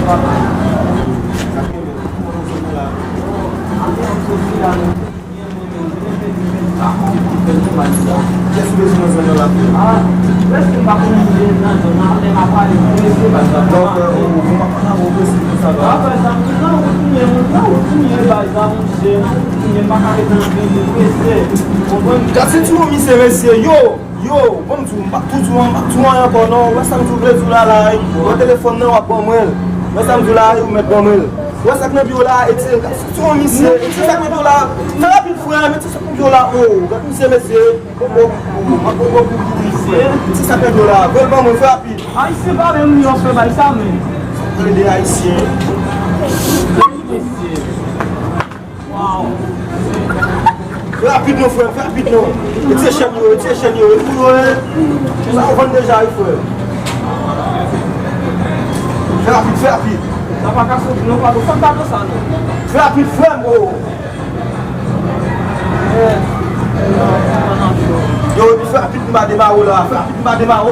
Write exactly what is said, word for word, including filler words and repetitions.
Kiyès ou bezwen nan zòn nan la? Donk, euh, ou, ou pa konn avè w presi konsa, non? Gad se ti yon misye, mesye, yo! Yo, bon, m di w, m p ap tou di w, m p ap di w anyen ankò non. Ou wè sa m di w vle di w la la, wi. Ou wè telefòn nan, w ap ban mwen l. Ou wè sa m di w la, wi, ou mèt ban mwen l. Ou wè sa k nan biwo la, etire, gad, se yon misye, etire sa k nan biwo la. Fè rapid, frè, m, etire sa k nan biwo la, o, gad misye, mesye. Bon, bon, bon, bon, bon, bon, bon, etire sa k nan biwo la. Voye l ban mwen, fè rapid. Ayisyen pa menm yon fè bay sa, men. Sa vle de Ayisyen. Mesye. Waw. Fè rapid non, frè m, fè rapid non. Retire chèn yo, retire chèn yo, e pou yo, e. Sa yo vann deja, wi, frè. Fè rapid, fè rapid. Sa pa ka soti non, pa fè m pa sa non. Fè rapid, frè m, o. Yo, epi fè rapid, m pa demare w la, fè rapid, m pa demare w.